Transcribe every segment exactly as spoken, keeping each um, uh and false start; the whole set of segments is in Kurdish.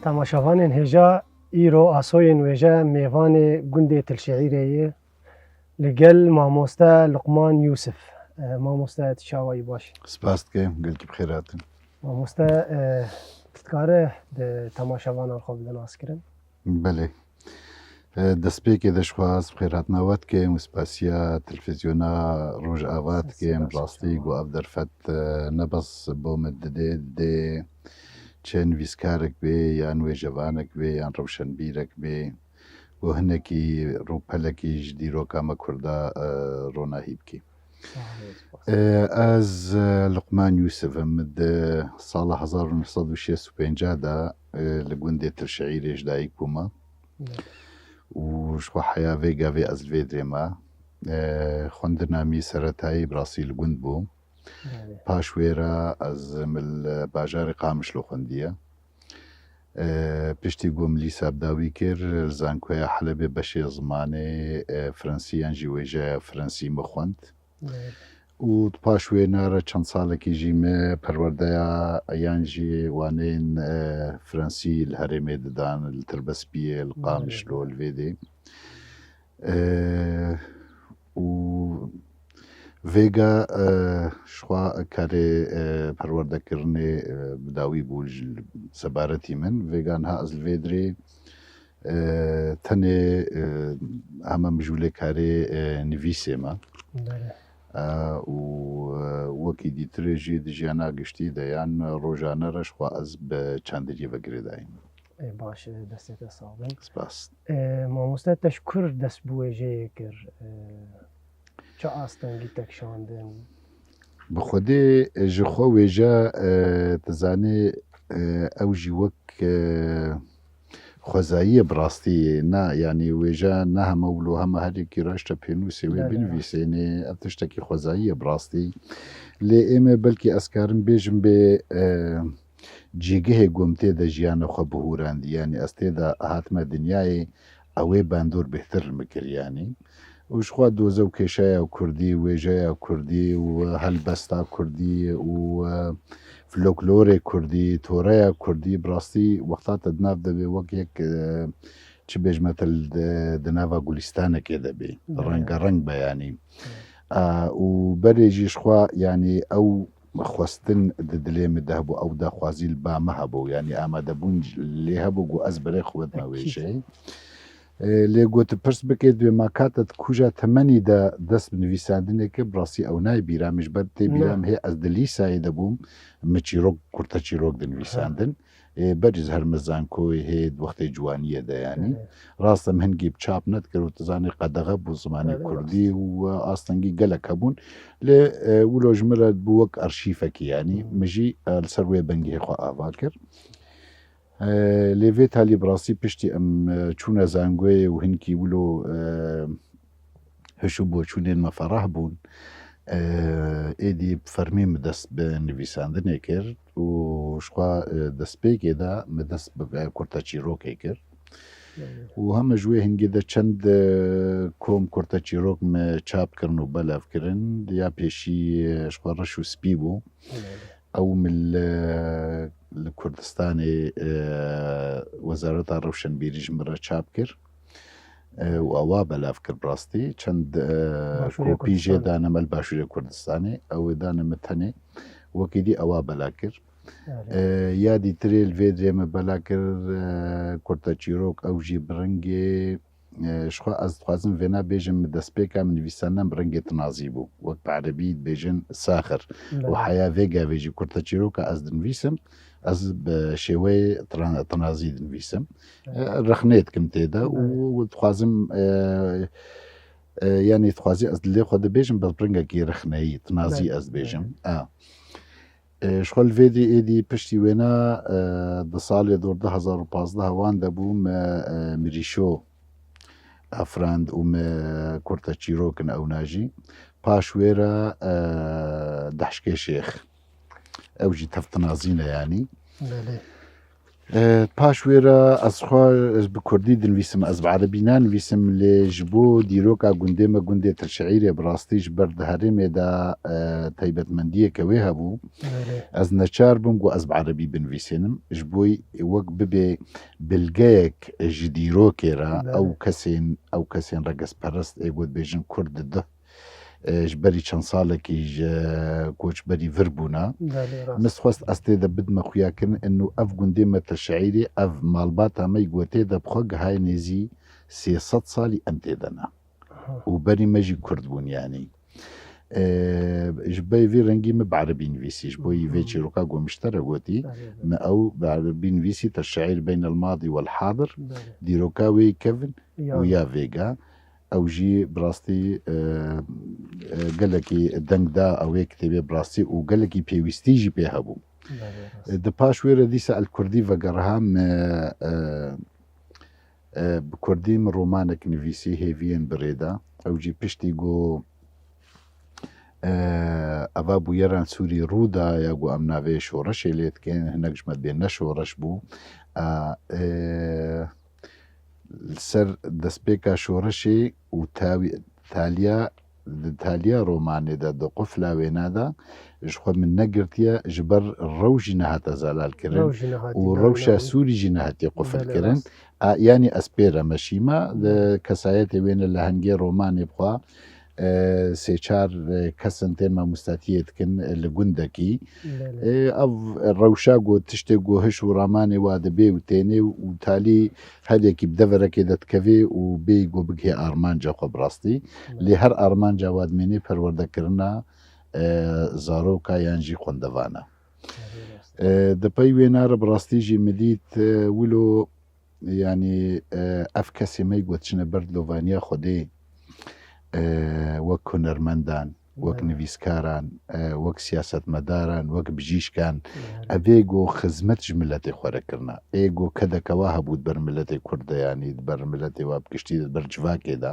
Temaşevanên hêja, îro asoyên wêje mêvanê gundê Tilşeîrê ye, li gel mamoste Luqman Yûsif. E, mamoste, tu çawa yî, baş î? Spas dikim, gelkî bi xêr hatin. Mamoste, e, tu dikare di temaşevanan xwe bide naskirin? Belê. E, destpêkê de ji xwe ez bi xêrhatina we dikim û spasiya televîzyona Rojava dikim. Spas, rastî ku ev derfet, e, ne bes bo min didê, didê çi nivîskarek bê, yan wêjevanek bê, yan rewşenbîrek bê, ku hinekî rûpelekî ji dîroka me Kurda, e, ronahî bikî. Sağ ol, spas. E, ez, e, Luqman Yûsif im. Di sala hezar û neh sed û şêst û pênc de, e, li gundê Tilşeîrê ji dayik bûme. Evet. Û ji xwe heya vê gavê ez li vê dirê me. E, xwendina min seretayî bi rastî li gund bû. Evet. Paş wê re ez min li bajarê Qamişlo xwendiye. E, piştî ku min lîsa bi dawî kir, li Zankoya Helebê beşê zimanê, e, Fransî yan jî wêjeya Fransî min xwend. Evet. Û di paş wê nare çend salekî jî me perwerdeya yan jî waneyên, e, Fransî li herêmê didan, li Tirbespiyê, li Qamişlo, li vê dê. E, û vêga, e, ji xwe karê, e, perwerdekirinê, e, bi dawî bû ji sebaretî min. Vêga niha ez li vê dirê, e, tenê, e, hema mijûlê karê, e, nivîsê me. Belê. E, û, e, wekî dîtirê jî di jiyana giştî de yan rojane re ji xwe ez bi çandiniyê ve girêdayî me. Ê, baş, e, destê te sax bin. Spas. E, mamoste, te ji kur dest bi wêjeyê kir? E, çi astengî te kişandin? Bi xwedê, e, ji xwe wêje, e, tu zanî, e, ew jî wek, e, xwezayî ye bi rastî, ne, yanî wêje ne hema wilo, hema her yekî raşte pênûsê wê binivîsênê, ev tiştekî xwezayî ye bi rastî. Lê ême belkî ez karim bêjim bê, e, cîgihê ku em tê de jiyana xwe bihûrandî, yanî ez tê de hatime dinyayê, ew ê bandor bêhtir li min kir, yanî. Û ji xwe doze û kêşeya kurdî, wêjeya kurdî û helbesta kurdî û, e, folklorê kurdî, toreya kurdî, bi rastî wexta te di nav de bê wek yek, e, çi bêjme te li, di nava gulîstanekê de bê. Evet. Rengareng be, yanî. Evet. E, û berê jî ji xwe, yanî ew xwestin di dilê min de hebû, ew daxwazî li ba min hebû, yanî amadebûn lê hebû ku ez berê xwe bidime wêjeyê. E, lê ku tu pirs bikê, dibê ma ka te di kuja temenî de dest bi nivîsandinê kir, bi rastî ew nayê bîra min, ji ber tê bîra min hê ez di lîsayê de bûm, min çîrok, kurteçîrok dinivîsandin. Ê, berî ez herme zankoyê hê di wextê ciwaniyê de, yanî. Evet. Rast e, em hingî bi çap nedikir û tu zanî qedexe bû zimanê kurdî û, e, astengî gelek hebûn. Lê, e, wilo ji min re bû wek arşîfekî, yanî. Hmm. Min jî, e, li ser wê bengê xwe ava kir. E, lê vê talî bi rastî piştî em, e, çûne zangoyê û hinkî wilo, e, hiş û boçûnên me ferah bûn. E, êdî bi fermî min dest bi nivîsandinê kir û ji xwe, e, destpêkê de min dest bi, e, kurteçîrokê kir. Belê. Û heme ji wê hingê de çend, e, kom kurteçîrok me çap kirin û belav kirin. Ya pêşî, e, ji xwe reş û spî bû. Belê. Ew min li, li Kurdistanê, e, Wezareta Rewşenbîrî ji min re çap kir. E, û ewa belav kir bi rastî. Çend, e, kopî jê dane me li Başûrê Kurdistanê. Ew ê dane min tenê. Wekî dî ewa bela kir. E, ya dîtirê li vê dirê me bela kir, e, kurteçîrok, ew jî bi rengê, e, ji xwe ez dixwazim vêna bêjim, min destpêka min nivîsandin bi rengê tinazî bû. Wek bi erebî dibêjin saxir. Belê. Û heya vê gavê jî kurteçîroka ez dinivîsim, ez bi şêweyê tran-, tinazî dinivîsim. Belê. E, rexnê dikim tê de û, belê, û dixwazim, e, e, yanî dixwazî ez dilê xwe dibêjim, bes bi rengekî rexneyî, tinazî, belê, ez dibêjim. Belê. A. E, ji xwe li vê dî êdî piştî wêna, e, di salê dor du hezar û pazdeh wan de bû me, e, Mirîşo afirand û me kurteçîrok in ewna jî. Paş wê re, e, Dehşkê Şêx. Ew jî tev tinazî ne, yanî. Belê. E, paş wê re ez xwe, ez bi kurdî dinivîsim, ez bi erebî nanivîsim, lê ji bo dîroka gundê me, gundê Tirşeîrê, bi rastî ji ber di herêmê de, e, taybetmendiyeke wê hebû. Belê. Ez neçar bûm ku ez bi erebî binivîsînim. Ji bo wek bibê bilgeyek ji dîrokê re, Belê. ew kesên, ew kesên regezperest ê ku dibêjin kurd di duh e, ji berî çend salekî ji koçberî vir bûne. Belê, rast. Min xwest ez tê de bidime xuyakirin, inu ev gundê me Tirşeîrê, ev malbata me ku tê de bi xwe gihaye nêzî sê sed salî em tê de ne. Aha. Û berî me jî kurd bûn yanî. E, ji ber vî rengî min bi erebî nivîsî, ji bo yî vê Hmm. çîroka ku min ji te re gotî, Belê, belê. min ew bi erebî nivîsî, Tirşeîr beyn el madî wel hadir, Belê. dîroka wê yî kevin û Ya. ya vêga. Ew jî bi rastî, e, e, gelekî deng da ew ê kitêbê bi rastî û gelekî pêwîstî jî pê hebû. Belê, rast. E, di paş wê re dîsa el kurdî vegeriha me, e, e, bi kurdî min romanek nivîsî, Hêviyên Birêda. Ew jî piştî ku, e, eva bûyeran Sûrî rû da ya ku em navê şoreşê lê dikin, hinek ji me dibên ne şoreş bû. E, e, li ser destpêka şoreşê û tawî-, taliya, di taliya romanê de, di qufla wêna de ji xwe min negirtiye, ji ber rew jî nehate zelalkirin Rew jî nehatiye û rewşa Sûrî jî nehatiye qufilkirin. Belê, rast. A, yanî ez pê re meşîme, di Belê. kesayetê wê ne lehengê romanê bixwe, e, sê çar, e, kesin tên mamostatiye dikin, e, li gundekî. Belê. E, ev rewşa ku tiştê ku hiş û ramanê wa dibê û tênê û talî her yekî bi deverekê de dikevê û bêyî ku bigihê armanca xwe bi rastî. Belê. Lê her armanca wa dimênê perwerdekirina, e, zaroka yan jî xwendevana. Belê, rast. E, di pey wêna re bi rastî jî min dît, e, wilo Yanî, e, ev kesê me ku diçine ber dilovaniya Xwedê, e, wek hunermendan, wek Belê. nivîskaran, e, wek siyasetmedaran, wek bijîşkan, Belê. ev ê ku xizmet ji miletê xwe re kirina. Ê ku kedeke wa hebû di ber miletê Kurd de, yanî di ber miletê wa bi giştî de, di ber civakê de.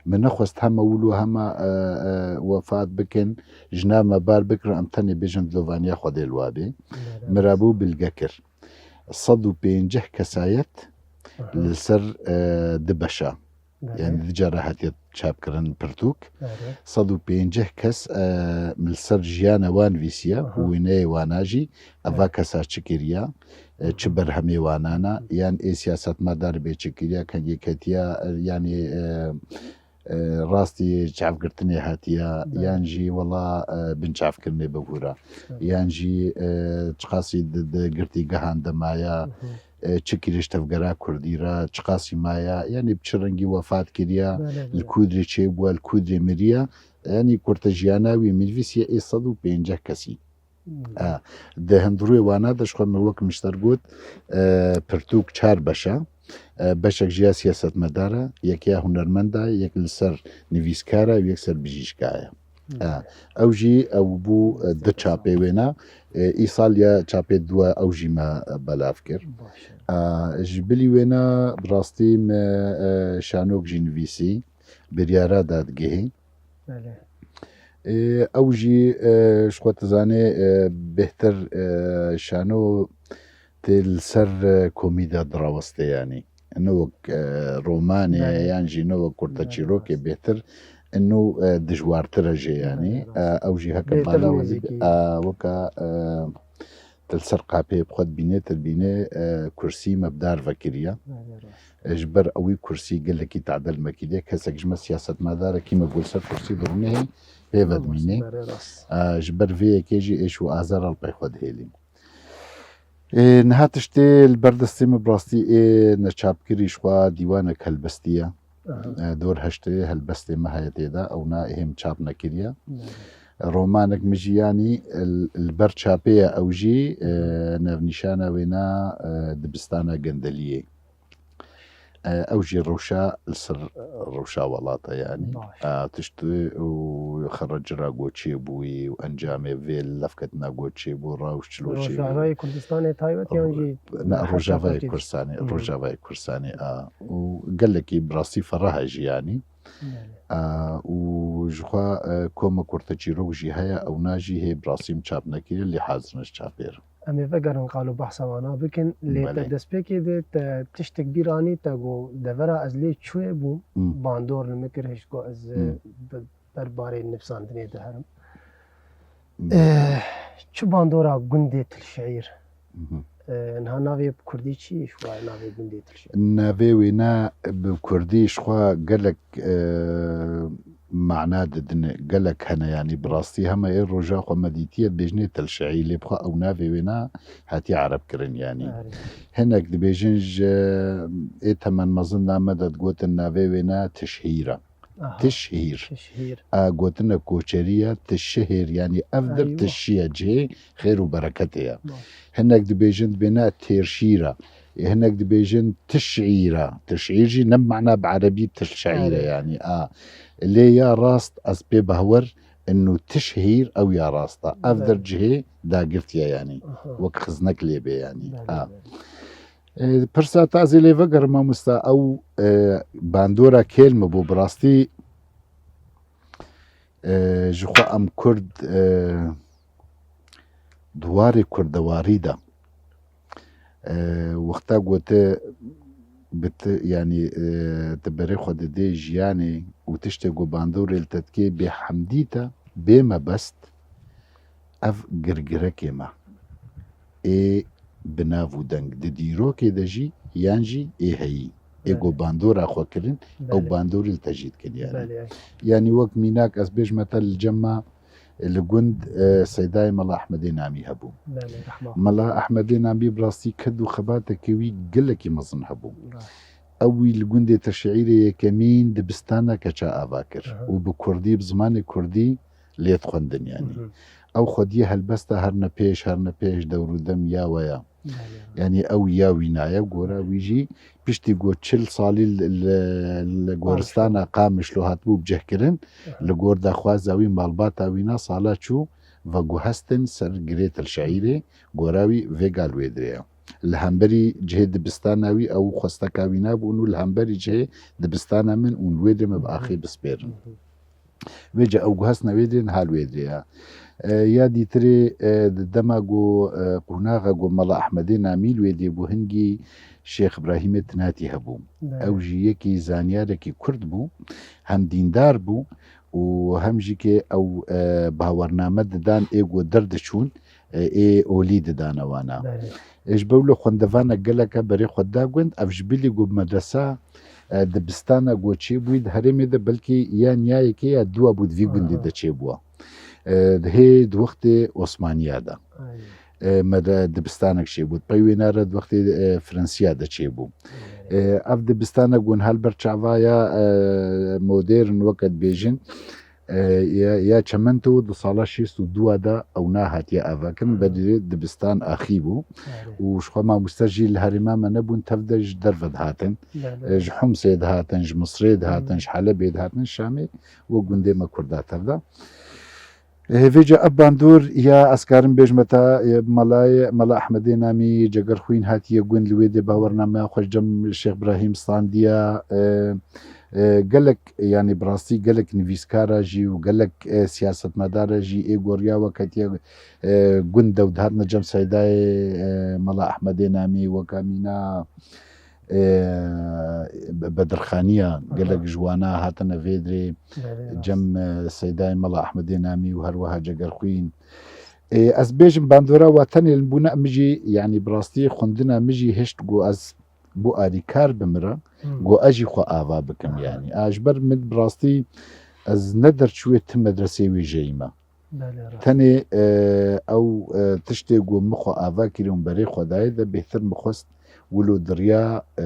Min nexwest hema wilo hema, e, e, wefat bikin, ji nav me bar bikin, em tenê bêjin dilovaniya Xwedê li wa bê. Belê. Min rabû bilge kir. Sed û pêncî kesayet Aha. li ser, e, di beşa. Belê. Yani di cara hatiye çapkirin pirtûk. Belê. Sed û pêncî kes, e, li ser jiyana wan nivîsiye Aha. û wêneyê wana jî eva Belê. kesa çi kiriya, e, çi Aha. berhemê wanana, yan ê siyasetmedar bê çi kiriya, kengê ketiya, e, yani, e, e, rastî çavgirtinê hatiya, Belê. yan jî wela, e, binçavkirinê bihûra, Hı. yan jî, e, çiqasî di, di girtîgehan de maya, Hı hı. e, çi kiriş tevgera kurdî re, çiqasî maya, yanî bi çi rengî wefat kiriya, Belê, li belê. kûdrê çêbûya, li kûdrê miriya, yanî kurte jiyana wî min nivîsiye ê sed û pêncî kesî. Hmm. E, di hundirê wana de ji xwe min wek min ji te re got, e, pirtûk çar beş e. E, beşek ji ya siyasetmedar e, yek ya hunermend e, yek li ser nivîskar e û yek ser bijîşka ye. Hmm. E, ew jî ew bû, e, di çapê wêna. E, îsal ya çapê dua ew jî me, e, belav kir. Baş e. E, ji bilî wêna bi rastî me, e, şanok jî nivîsî, biryara dadigihê. Belê. Ê, ew jî, e, ji xwe tu zanê, e, bêhtir, e, şano tê li ser, e, komî de dirawestê, yanî. Ne wek, e, romanê Belê. yan jî ne wek kurte Belê, çîrokê rast. bêhtir, ino, e, dijwartir e jê, yanî. Belê, rast. E, ew jî heke Bêhtir bala nêzîkî. e, weka, e, Tu li ser qapê bi xwe dibînê, tu dibînê, e, kursî me bi dar vekiriye. Belê, rast. E, ji ber ewî kursî gelekî tadel me kiriye. Kesek ji me siyasetmedarekî me got ser kursî dirûnê hê pê ve dimînê. Belê, rast. E, ji ber vê yekê jî êş û azar li pey xwe dihêlîn. E, niha tiştê li ber destê me bi rastî ê neçapkirî ji xwe dîwanek helbestî ye. Aha. E, dor heştê helbestê me heye tê de, ew na hêm çap nekiriye. Belê. Romanek min jî yanî, e, li ber çapê ye ew jî, e, navnîşana wêna, e, dibistana gendeliyê. E, ew jî rewşa li ser, e, rewşa welata yanî. Baş. E, tişt û xerrecira ku çêbûyî û encamê vê levketina ku çêbû, rewş çilo çêbû. Rojavayê Kurdistanê taybet yan jî Ne, her Rojavayê çapekî? Kurdistanê, Hmm. Rojavayê Kurdistanê, a. Û gelekî bi rastî ferah e jî yanî. Belê. Û ji xwe, e, koma kurteçîrok jî heye, ewna jî hê bi rastî min çap nekiriye, lê hazir in ji çapê re. Em ê vegerin qal û behsa wana bikin, lê te Belê. destpêkê de te tiştek bîr anî, te got, devera ez lê çûyê bûm, Hmm. bandor li min kir, hişt got ez, Hmm. bi, ber barê nivîsandinê de herim. Belê. Eh, çi bandora gundê Til Şeîr? Mhm. Eh, niha navê bi kurdî çi ye ji xwe navê gundê Til Şeîr? Navê wêne bi kurdî ji xwe gelek, eh, mana didine, gelek hene, yanî bi rastî hema ê roja xwe me dîtiye dibêjinê Til Şeîr, lê bi xwe ew navê wêne hatiye ereb kirin, yanî. Erê. Hinek dibêjin ji ê temen mezin name de digotin navê wêne Tişhîr e. Aha. Tişhîr. Tişhîr. A, gotine koçerî ye, tişihêr, yanî ev dir Eywa. tişî ye, cihê xêr û bereketê ye. Baş. Hinek dibêjin dibêne têrşîr e. Ê, hinek dibêjin tiş'îr e. Tiş'îr jî ne mana bi erebî tiş'îr e, Erê. yanî. A. Lê ya rast ez pê behwer inu tişhîr ew ya rast e. Ev Belê. dir cihê dagirtiye, yanî. Aha. Wek xiznek lê bê, yanî. Belê, A. belê. E, pirsa te ez ê lê vegerim, mamosta, ew, e, bandora kêl min bû, bi rastî, e, ji xwe em Kurd, e, di warê kurdewarî de, e, wexta ku te bi ti, yanî, e, tu berê xwe didê jiyanê û tiştê ku bandorê li te dikê bê hemdî te, bê mebest, ev girgirekê me ê bi nav û deng di dîrokê de jî yan jî ê heyî. Ê Belê. ku bandora xwe kirin, ew Belê. bandorî li te jî dikin, yanî. Belê, ay. Yanî wek mînak ez bêjme te, li cem me, li gund, e, Seydayê Mela Ehmedê Namî hebû. Belê, rehma. Mela Ehmedê Namî bi rastî ked û xebatekê wî gelekî mezin hebû. Rast. Ew wî li gundê Teşeîrê Yekemîn dibistana keça ava kir Aha. û bi kurdî, bi zimanê kurdî lê dixwendin, yanî. Mhm. Ew xwediyê helbesta herne pêş, herne pêş, dewr û dem ya we ya. Belê. Yanî ew ya wî naye, gora wî jî piştî ku çil salî li, li, li goristana Qamişlo hatibû bicihkirin, Aha. li gor daxwaza wî, malbata wî na sala çû veguhestin ser girê Til Şeîrê, gora wî vêga li wê dirê ye. Li hemberî cihê dibistana wî ew xwesteka wî nabûn û li hemberî cihê dibistana min û li wê dirê me bi axê bispêrin. Mhm. Vêca ew guhestina wê dê niha li wê dê ya. E, ya dîtirê, e, di dema ku, e, qonaxa ku Mela Ehmedê Namî li wê dê bû, hingî Şêx Îbrahîmê Tinatî hebû. Belê. Ew jî yekî zanyarekî Kurd bû, hem dîndar bû û hem jî ke ew, e, bawername didan ê ku derdiçûn, e, ê olî didane wana. Belê. E, ji bewlo xwendevanek geleke berê xwe da gund, ev ji bilî ku medresa, e, dibistana ku çêbûyî di herêmê de belkî ya niyayekê ya dua bû di vî gundî Aha. de çêbûwa. E, di hê di wextê Osmaniya de. Aynen. E, me de dibistanek çêbû. Pey wêna re di wextê, e, Fransiya de çêbû. Aynen. E, ev dibistana ku niha li ber çava ya, e, modern weke dibêjin, e, ya, ya çemento di sala şêst û dua de ewna hatiye avakirin, Hı. berê dibistan axî bû. Belê. Û ji xwe mamoste jî li herêma me nebûn, tev de ji derve dihatin. Belê. E, ji Humsê dihatin, ji Misrê dihatin, Hı. ji Helebê dihatin, Şamê û gundê me Kurda tev de. E, vêca ev bandor ya ez karim bêjme te, e, Melayê, Mela Ehmedê Namî Cegerxwîn hatiye gund, li wê dê bawernameya xwe ji cem Şêx Brahîm standiya, e, E, gelek, yanî bi rastî gelek nivîskara jî û gelek, e, siyasetmedara jî ê goriya we ketiye, e, gund de û dihatine cem Seydayê, e, Mela Ehmedê Namî weka mîna, e, Be-, Bedirxaniya, Aha. gelek ji wana hatine vê dirê, Belê, rast. cem, e, Seydayê Mela Ehmedê Namî û her wiha Cegerxwîn. E, ez bêjim bandora wa tenê li bûne min jî, yanî bi rastî xwendina min jî hişt ku ez bo alîkar bimira, Hmm. got ez jî xwe ava bikim Aha. yanî. A, ji ber min bi rastî ez ne derçûyê ti medresê wê jeyî me. Belê, rast. Tenê, e, ew, e, tiştê ku min xwe ava kiriye û berê xwe dayê de bêhtir min xwest wilo di riya, e,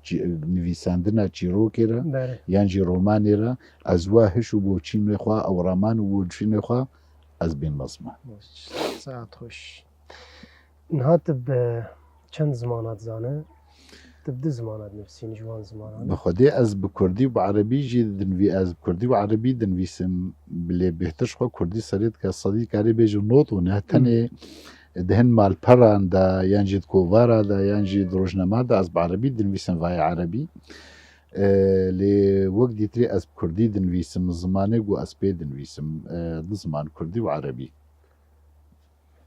çî-, nivîsandina çîrokê re Belê. yan jî romanê re ez wa hiş û boçînê xwe, ew raman û boçînê xwe ez bên mezin. Saet xweş. Niha tu bi çend zimana dizane? Tu bi du zimana dinivîsînî, ji wan zimanan? Bi xwedê ez bi kurdî û bi erebî jî dinivî-, ez bi kurdî û erebî dinivîsim, lê bêhtir ji xwe kurdî serê dike, sedî karê bêje not û ne, Hmm. tenê di hin malperan de, yan jî di kovara de, yan jî di rojnama de ez bi erebî dinivîsim vayê erebî. E, lê Wek dîtirê ez bi kurdî dinivîsim, zimanê ku ez pê dinivîsim, e, du ziman, kurdî û erebî.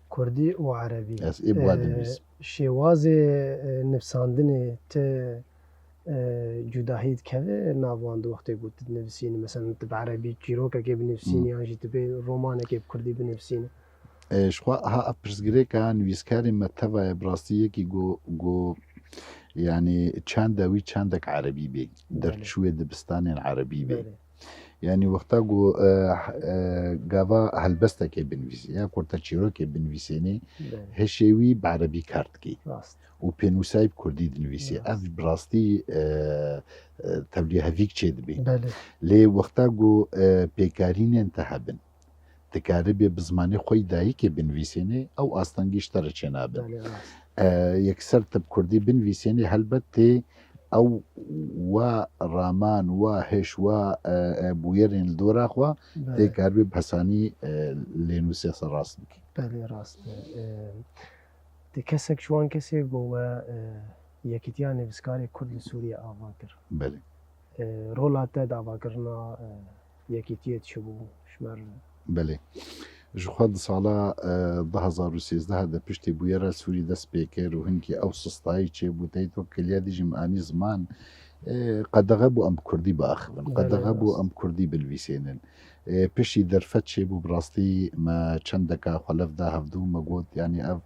Kurdî û erebî. Ez ê bi we dinivîsim. Şêwazê e, nivsandinê ti e, cudahî dikeve nav wan di wextê ku tu dinivîsînî? Mesela tu bi erebî çîrokekê binivîsînî yan jî tu bê romanekê bi kurdî binivîsînî? E, ji xwe ha ev pirsgirêka nivîskarê me teva ye, bi rastî yekî got, got, yanî çanda wî çandek erebî bê. Derçûyê dibistanên erebî bê. Yanî wexta ku e, e, gava helbestekê binivîsî ya kurta çîrokê binivîsênê, hişê wî bi erebî kar dikî û pênûsayî bi kurdî dinivîsî. Ev bi rastî e, e, tevlî hevîk çê dibî. Lê wexta ku e, pêkarînên te hebin, dikaribê bi zimanê xwe yî dayikê binivîsênê, ew astengî ji te re çênabin. E, yekser tu bi kurdî binivîsênê, helbet tê ew wa raman, wa hiş, wa e, e, bûyerên li dora xwe tê karibê bi hesanî e, lênûsê xwe rast bikî. Belê rast e. E, Ti kesek ji wan kesê ku we e, Yekîtiya Nivîskarê Kurd li Sûriyê ava kir. Belê. E, rola te di avakirina e, yekîtiyê çi bû ji me re? Belê. Ji xwe di sala e, du hazar û sêzdeh de piştî bûyera Sûrî dest pê kir û hinkî ew sistayî çêbû, teyto kiliya dî jî min anî ziman, e, qedexe bû em bi kurdî biaxivin. Qedexe bû em bi kurdî binivîsênin. E, piştî derfet çêbû, bi rastî me çendeka xwe lev da hevdû, me got, yanî ev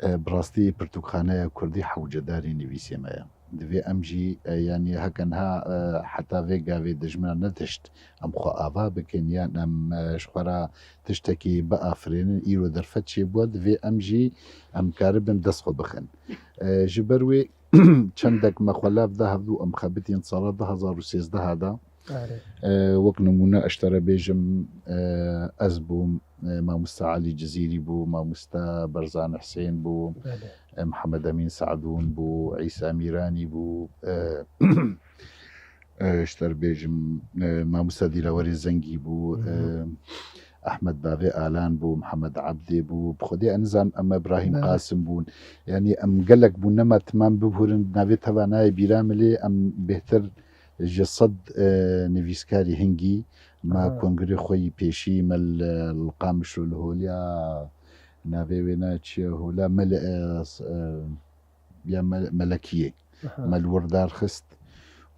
e, bi rastî pirtûkxaneya kurdî hewcedarî nivîsê me ye. Divê em jî e, yanî heke niha e, heta vê gavê dijmina netişt em xwe ava bikin yan em e, ji xwe re tiştekî biafirênin, îro derfet çêbûye, divê em jî em karibin dest xwe bixin. E, ji ber wê çendek me xwe lav da hevdû em xebitîn sala du hazar û sêzdeh de. E, wek nimûne ez ji te re bêjim, e, ez bûm, e, mamoste Elî Cizîrî bû, mamoste Berzan Hisên bû, e, Mihemed Emîn Sadûn bû, Îsa Mîranî bû, e, e, ji te re bêjim, e, mamoste Dîlawerê Zengî bû, e, Ehmed Bavê Alan bû, Mihemed Ebdê bû, bi xwedê ez nizanim em Îbrahîm Qasim bûn. Yanî em gelek bûn, nema timam bibûrin, navê teva nayê bîra min lê em bêhtir ji sed e, nivîskarî hingî me kongirê xwe yî pêşî me li, li Qamişlo li holiya navê wê ne çi ye, hola me li, e, s-, e, ya me-, Melekiyê me li wir darxist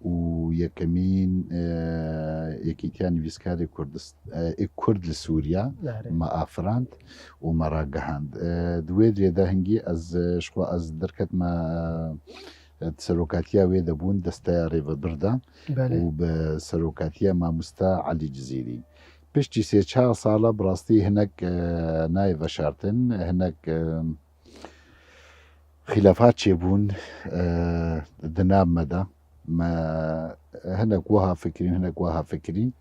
û yekemîn e, Yekîtiya Nivîskarê Kurdist-, e, ê Kurd li Sûriya me afirand û me ragihand. E, di wê dirê de hingî ez, e, ji xwe ez derketime, e, di serokatiya wê de bûn, desteya rêvebir de û bi serokatiya mamoste Elî Cizîrî. Piştî sê çar sala bi rastî hinek e, nayê veşartin, hinek e, xîlafat çêbûn e, di nav me de. Me hinek wiha fikirîn, hinek wiha fikirîn.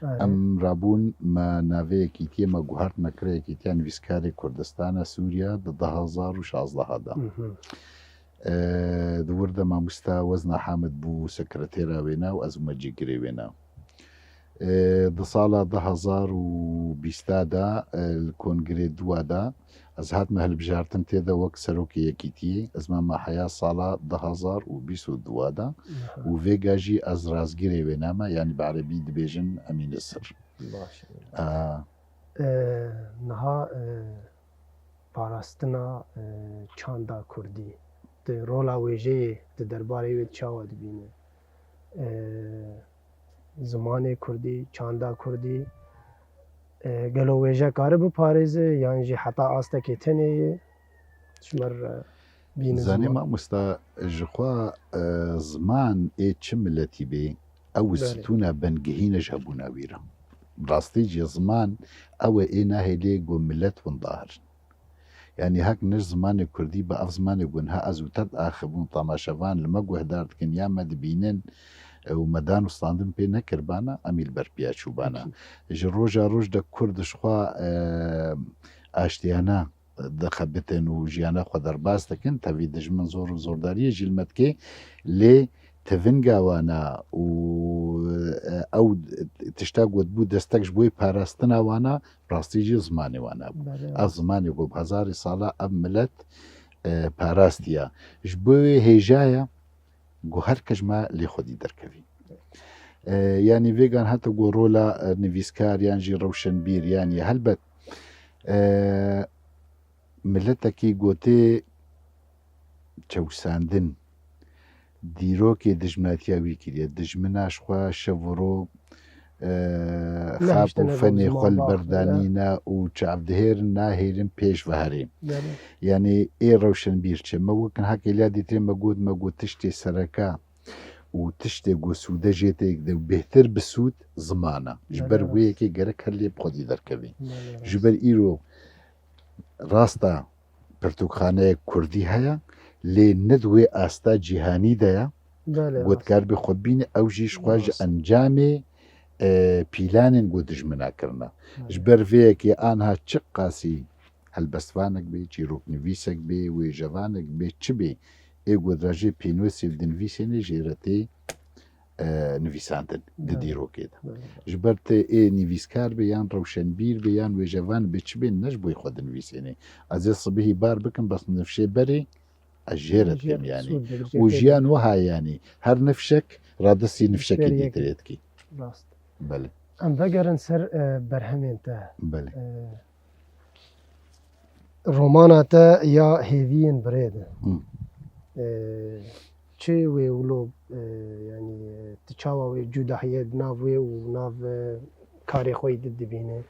Em rabûn, me navê yekîtiyê me guhert, me kire Yekîtiya Nivîskarê Kurdistana Sûriya di du hazar û şazdeh de. E, di wir de mamoste Wezna Hamid bû sekretera wêne û ez bûme cîgirê wêne. E, di sala du hazar û bîst de, e, li kongirê dua de ez hatime hilbijartin, tê de wek serokê yekîtiyê. Ez mame heya sala du hazar û bîst û dua de û vêga jî ez razgirê wêne me, yanî bi erebî dibêjin emîn sir. Baş e. E, niha e, parastina e, çanda kurdî, tu rola wêjeyê di derbarê wê çawa dibîne? E, zimanê kurdî, çanda kurdî, e, gelo wêje kare biparêze yan jî heta astekê tenê ye? Ji me re bîne. Zanî ziman. Mamosta, ji xwe e, ziman ê çi miletî bê, ew Belê. Stûna bingehîn e ji hebûna wî re. Rastî jî ziman ew e ê nahêlê ku milet winda herin. Yanî hek ne ji zimanê kurdî bi ev zimanê ku niha ez û te diaxivin, temaşevan li me guhdar dikin ya me dibînin e, û me dan û standin pê nekiribana, em î li ber piya çûbana. Ji roja roj de kurd ji xwe e, aştiyane dixebitin û jiyana xwe derbas dikin, tevî dijmin zor û zordariyê jî li me dike, lê tevinga wana û e, ew tişta ku dibû destek ji bo parastina wana, rastî jî zimanê wana bû. Belê. Ev zimanê ku bi hezarê sala ev milet e, parastiya. Ji bo wê hêja ye ku her kes ji me lê xwedî derkevî. E, yanî vêgan heta ku rola, e, nivîskar yan jî rewşenbîr, yanî helbet, e, miletekî gotê çewsandin, dîrokê dijminatiya wî kiriye. Dijmina ji xwe şev û roj, e, xap û fenê xwe li ber danîne û çavdihêrin, nahêlin pêş ve herê. Yanî ê rewşenbîr çi? Me wek niha kêliya dîtirê me got, me got tiştê sereke û tiştê ku sûde jê tê de bêhtir bi sûd ziman e. Ji ber wê yekê gerek her lê bi xwedî derkevî. Ji ber îro rasta pirtûkxaneyek kurdî heye, lê ne di wê asta cîhanî de ye. Belê, rast. Ku dikaribê xwe bibîne, ew jî ji xwe ji encamê, e, pîlanên ku dijmina kirine. Belê. Ji ber vê yekê anha çiqasî helbestvanek bê, çîroknivîsek bê, wêjevanek bê, çi bê, ê ku di rejê pênûsê û dinivîsênê jê re tê, e, nivîsandin di dîrokê de. Belê. Ji ber tê ê nivîskar be yan rewşenbîr be yan wêjevan be çi bê, ne ji bo xwe dinivîsênê. Ez ê sibihî bar bikim, bes nifşê berê, ez jê re dikim yanî. Û jiyan wiha yanî, her nifşek radestî nifşekê dîtirê dikî. Rast. Belê. Em vegerin ser, e, berhemên te. Belê. E, Romana te ya Hêviyên Birêd. Hı. E, çi wê wilo, e, yanî, e, tu çawa wê cudahiye di nav wê û nav, e, karê xwe yî di dibîne?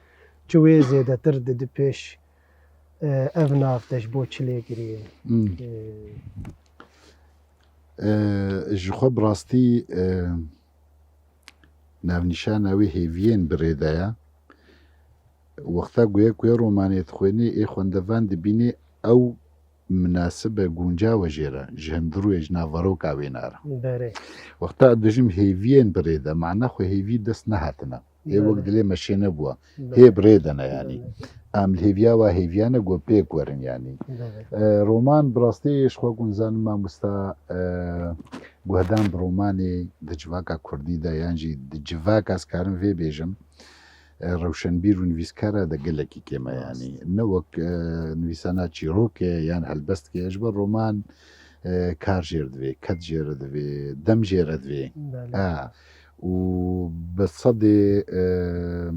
Çi wê zêdetir didi pêş, e, ev nav te ji bo çi lê kiriye? Hı. E, E, ji xwe bi rastî, e, navnîşana wê Hêviyên Birêd e ya. Wexta ku yê ku yê romanê dixwênê, ê xwendevan dibînê ew minasibe guncaw e jê re, ji hundirûyê, ji naveroka wê nare. Berê. Wexta ez dibêjim Hêviyên Birêd e, mana xwe hêvî dest nehatine. Ê wek dilê me şê nebûwa. Hê birêd e ne yanî. Em li hêviya wa hêviyane ku pêk werin yanî. E, roman bi rastî ji xwe ku nizanim mamosta, e, guhdan bi romanê di civaka kurdî de yan jî di civaka ez karim vê bêjim, e, rewşenbîr û nivîskara de gelekî kêm e yanî. Ne wek, e, nivîsana çîrokê yan helbestkê. Ji ber roman, e, kar jê re divê, ked jê re divê, dem jê re divê. Belê. E, û bi sedê, e,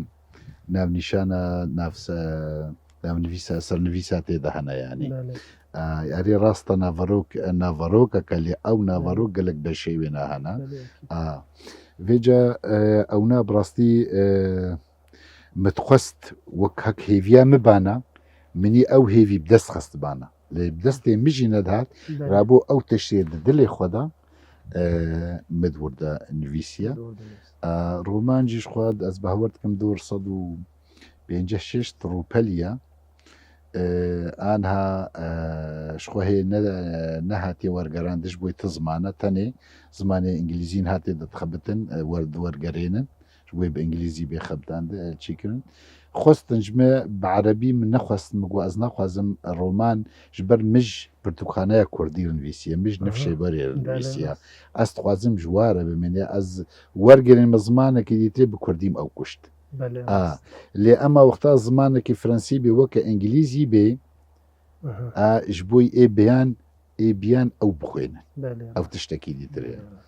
navnîşana navse-, navnivîsa, sernivîsa tê de hene yanî. Belê. E, erê rast e naverok, naverokeke lê ew naverok gelek beşê wê nahene. Belê, ekîd. A, vêca, e, ewna bi rastî, e, min dixwest wek hek hêviya min bana, minî ew hêvî bi dest xistibana. Lê bi destê min jî nedihat, belê, rabo ew tiştê di dilê xwe de, e, min di wir de nivîsiye. Di wir de nivîsiye. E, roman jî ji xwe ez bawer dikim dor sed û pêncî şeş rûpelî ye. E, anha, e, ji xwe hê ne, nehatiye wergerandin ji bo ti zimane, tenê zimanê îngilîzî nehatiye dixebitin, e, wer-, wergerênin. Ji bo bi îngilîzî bê xebitandin, e, çêkirin. Xwestin ji me bi erebî, min nexwest, min got ez naxwazim roman, ji ber min ji pirtûkxaneya kurdî re nivîsiye, min ji nifşê berê re nivîsiye. Belê, rast. Ez dixwazim ji wa re bimîne, ez wergerînim zimanekî dîtirê bi kurdî min ew kuşt. Belê, rast. Lê ema wexta zimanekî fransî bê weke îngilîzî bê, a, ji bo ê beyan, ê biyan ew bixwênin. Belê, rast. Ew tiştekî dîtir e. Belê, rast.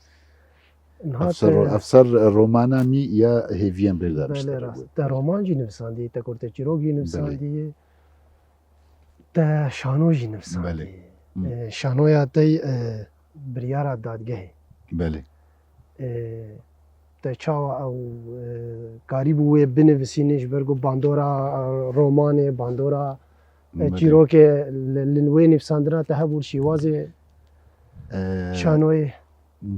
Niha ev ser, te, ev ser romana mî ya Hêviyên Birêd de, belê, rast. Te roman jî nivîsandiye, te kurteçîrok jî nivîsandiye. Belê. Te şano jî nivîsandiye. Belê. Hı. E, şanoya te, e, biryara dadgehê. Belê. E, te çawa ew, e, karîbû wê binivîsînî ji ber ku bandora, e, romanê, bandora, e, belê, çîrokê li, li wê nivîsandina te hebû, şîwazê, e, şanoyê?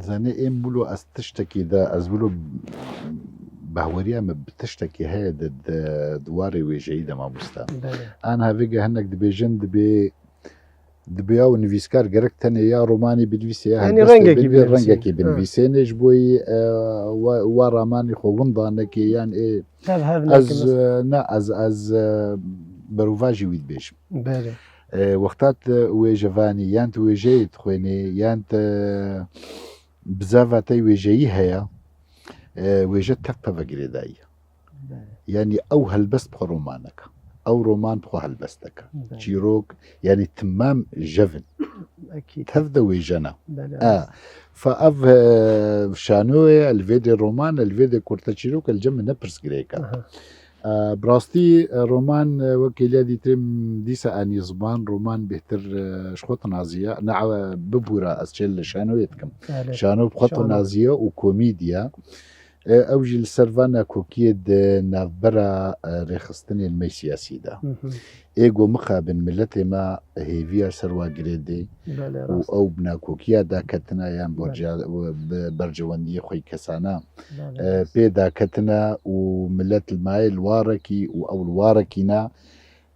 Zanî êm wilo ez tiştekî de, ez wilo behweriya min bi tiştekî heye di, di, di warê wêjeyî de mamosta. Belê. An hevê ge hinek dibêjin dibê, dibê ew nivîskar gerek tenê ya romanê binivîse ya, yanî helbestê rengekî binivîse, binivîse, rengekî, hı, binivîse. Nê ji bo yî, e, wa, wa ramanê xwe winda nekê yan ê. Tev hev ez, nekin. E, ne, ez, ez, e, berovajî wî dibêjim. Belê. E, wexta tu wêjevanî yan tu wêjeyê dixwênî yan tu bizava te wêjeyî heye, e, wêje tev teve girêdayî ye. Belê. Yanî ew helbest bi xwe romanek e. Ew roman bi xwe helbestek e. Belê. Çîrok, yanî timam jev in. Ekîd. Tev de wêjena. Belê, e, rast. Fa ev, e, şanoyê, el vê dê roman, el vê dê kurteçîrok, el cem min ne pirsgirêk e. Aha. E, bi rastî, e, roman, e, wek hêliya dîtirê min dîsa anî ziman, roman bêhtir, e, ji xwe tinaziya. Ne, e, bibûra ez çêl li şanoyê dikim. Belê. Şano bi xwe tinaziya û komîdiya. E, ew jî li ser va nakokiyê di navbera, e, rêxistinên me siyasî de. Hı hı. Ê ku mixabin miletê me hêviya ser wa girê dê û ew bi nakokiya daketina yan bi bercewendiyê xwe kesana, e, pê daketina û milet li mayê li warekî û ew li warekî ne.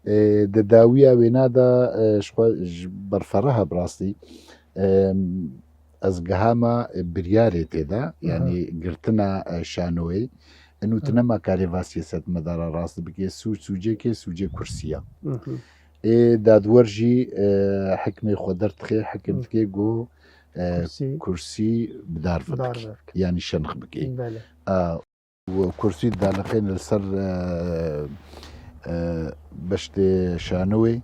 E, di dawiya wêna de, e, ji xwe ji berferaha bi rastî, e, ez gihama biryarê tê de, yanî girtina, e, şanoyê. Inu tu nema karê va siyasetmedara rast bikê, sûc sûcêkê, sûcê kursiya. Ê dadwer jî, e, hikmê xwe derdixê, hikim dikê ku, e, kursî bi dar ve bikê. Yanî şenx bikê. Belê. A, û kursî daliqên li ser, e, e, beştê şanoyê,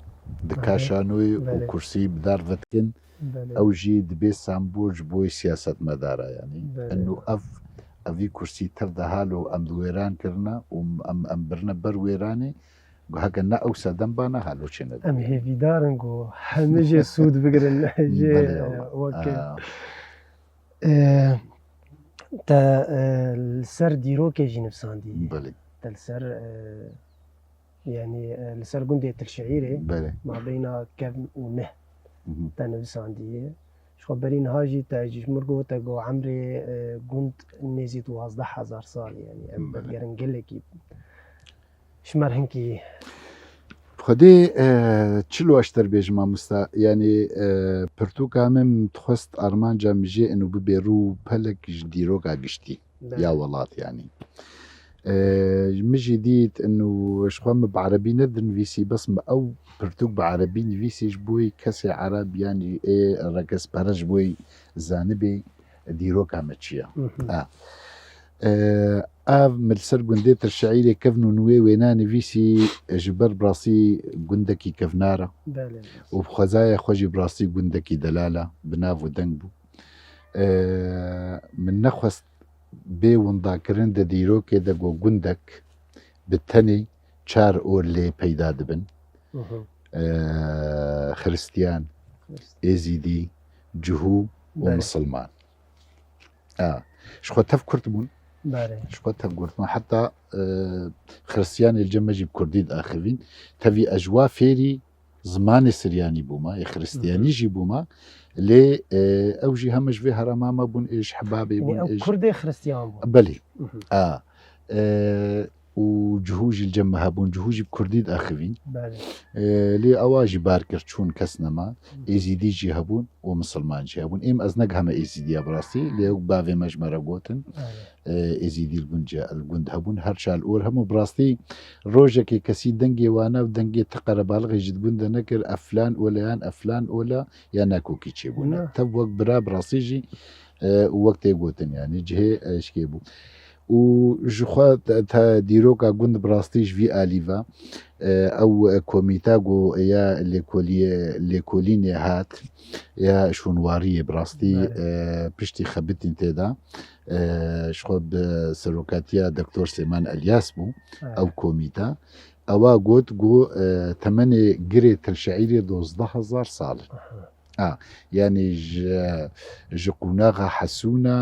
dika şanoyê û kursî bi dar vedikin. Belê. Ew jî dibê sembol ji bo siyasetmedara, yanî. Belê. Eno ev, evî kursî tev de halo em bi wêran kirine û em, em birine ber wêranê. Heke ne ew sedem bana halo çêne. Em hêvîdar in ku hemî jê sûd bigirin. Jê, belê, e, weke, e, Te, e, li ser dîrokê jî nivîsandî. Belê. Te li ser, e, yanî, e, li ser gundê Tilşeîrê, belê, mabeyna kevn û neh, hı hı, te nivîsandiye. Ji xwe berî niha jî te ji min got, te got emrê, e, gund nêzî duwazdeh hezar sal, yanî em, belê, vegerin gelekî. Ji me re hinkî. Xwedê, e, çi li we ji te re bêjim, mamosta? Yanî, e, pirtûka min dixwest armanca min jê ino bibê rû pelek ji dîroka giştî, belê, ya welat, yanî. E, min jî dît ino ji xwe min bi erebî nedinivîsî, bes min ew pirtûk bi erebî nivîsî ji bo yê kesê ereb, yanî ê rekesperest ji bo yê zanibê dîroka me çi ye. Hı hı. E, ev min li ser gundê Tirşeîrê kevn û nû wê wêna nivîsî ji ber bi rastî gundekî kevnar e. Belê. Û bi xwezaya xwe jî bi rastî gundekî delal e, bi nav û deng bû. E, min nexwest bê windakirin di dîrokê de ku gundek bi tenê çar olê peyda dibin. Hı hı. E, Xiristiyan, Xirist- Êzîdî, Cihû û, belê, Misilman. A, ji xwe tev Kurd bûn. Belê. Ji xwe tev Kurd bûn. Heta, e, Xiristiyanê li cem me jî bi Kurdî diaxivîn. Tevî ez ji wa fêrî zimanê Siryanî bûma, yê Xiristiyanî, hı hı, jî bûma. Lê, e, ew jî heme ji vê herêma me bûn, ê ji Hibabê bûn, ê ji Kurdê Xiristiyan bûn. Belê. Hı hı. A, e, û Cihû jî li cem me hebûn, Cihû jî bi Kurdî diaxivîn. Belê. E, lê ewa jî bar kir, çûn, kes nema. Hı. Êzîdî jî hebûn û Misilman jî hebûn. Êm ez negiheme Êzîdiya bi rastî, lê ew bavê me ji me re gotin. Belê. E, Êzîdî li gund, li gund hebûn, her çar ol hemû bi rastî rojekê kesî dengê wana û dengê ti qerebalixê ji gund de nekir, ev filan ol e yan ev filan ol e, ya nakokî çêbûne. Ne. Tev wek bira bi rastî jî, e, û wek tê gotin, yanî cihê, e, şikê bû. Û ji xwe te, te dîroka gund bi rastî ji vî alî ve, e, ew, e, komîta ku ya lêkoliyê, lêkolînê hat, ya şûnwariyê bi rastî, belê, e, piştî xebitîn tê de, e, ji xwe bi serokatiya Doktor Sêman Elyas bû, evet, ew komîta. Ewa got ku, e, temenê girê Tilşeîrê dozdeh hezar sal in. Aha. Ha, yanî ji, ji qunaxa Hesûna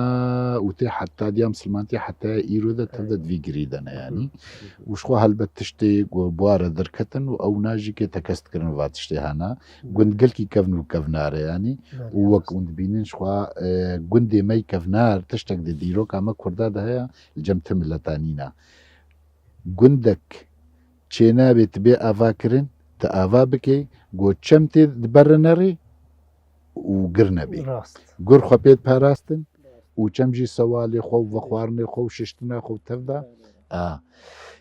û tê heta diya misilmantî heta îro de tev de, evet, di vî girî de ne, hı hı, yanî. Hı hı. Û ji xwe helbet tiştê ku bi wa re derketin û ew najî kê tekez dikirin va tiştê hana. Hı. Gund gelkî kevn û kevnar e yanî. Evet, rast. Û wek hûn dibînin ji xwe, e, gundê me yê kevnar tiştek di dîroka me Kurda de heye, li cem ti mileta nîne. Gundek çênabê tu bê avakirin, tu ava bikê, got çem tê diberine rê û gir nebê. Rast. Gur xwe pê diparastin û çem jî sewalê xwe û vexwarinê xwe û şiştina xwe û tev da. Belê. A.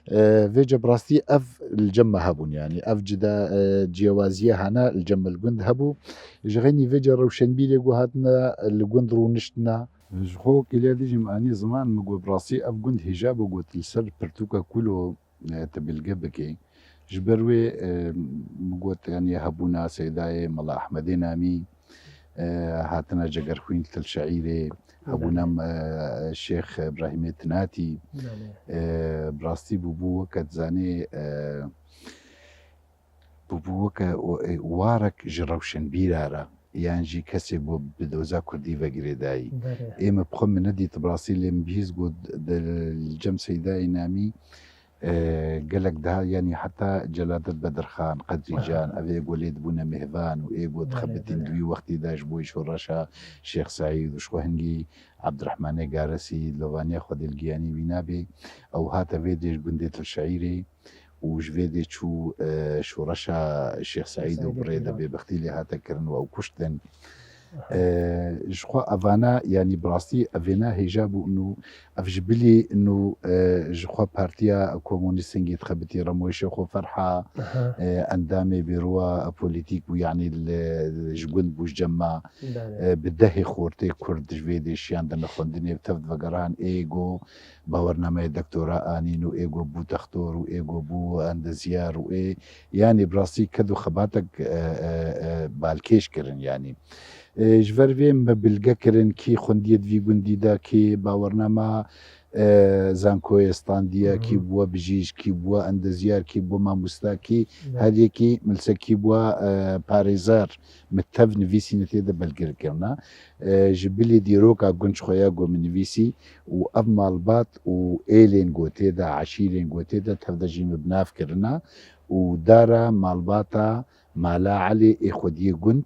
E, vêce bi rastî ev li cem me hebûn, yanî ev cida, e, ciyawaziyê hana li cem me li gund hebû. Ji xeynî vêce rewşenbîrê ku hatine li gund rûniştina. Ji xwe wekî lê dijî min anî ziman, min got bi rastî ev gund hêja bû, got li ser pirtûka Kulo, e, tu bilge bikê. Ji ber wê, e, min got, yanî hebûna Seydayê Mela Ehmedê Namî, E, hatina Cegerxwîn Til Şeîrê, hebûna, e, Şêx Îbrahîmê Tinatî. Belê. E, bi rastî bûbû weke dizanê, e, bûbû weke o, e, warek ji rewşenbîra re, yan jî kesê bo bi doza kurdî ve girêdayî. Belê. Ê min bi xwe min nedît bi rastî, lê min bihîst got di, li cem Seydayê Namî, e, gelek daha, yanî heta Celadet Bedirxan, Qedrî Can, ev ê go lê dibûne mêvan û ê go dixebitîn di wî wextî de ji bo şoreşa Şêx Seîd û ji xwe hingî Ebdirehmanê Garesî, lovaniya Xwedê li giyanî wî nabe. Ew hate vê dê ji gundê Til Şeîrê û ji vê dê çû, e, şoreşa Şêx Seîd û birê de bêbextî lê hate kirin û ew kuştin. E, ji xwe evana, yanî bi rastî evêna hêja bûn û ev ji bilî nû, e, ji xwe Partiya Komunîst hingî dixebitî, Remoyê Şêxo Ferha, e, endamê bêrowa polîtîk bû, yanî li, ji gund bû, ji cem me, e, bi dehê xortê kurd ji vê dê şiyan dine xwendinê, bi tev divegeran ê go bawernameya doktora anîn û ê go bû dextor û ê go bû endezyar û ê, yanî bi rastî ked û xebatek, e, e, e, balkêş kirin, yanî. E, ji ber vê me bilge kirin, kî xwendiyê di vî gundî de, kî bawernama, e, zankoyê standiye, kî bûwe bijîşk, kî bûwe endezyar, kî bûwe mamosta, kî her yekî milsekî bûwe, e, parêzer. Me tev nivîsîne tê de belgir kirina. E, ji bilî dîroka gund ji xwe ya go min nivîsî û ev malbat û êlên go tê de, eşîrên go tê de tev de jî me bi nav kirina û dara malbata Mala Elê ê xwediyê gund,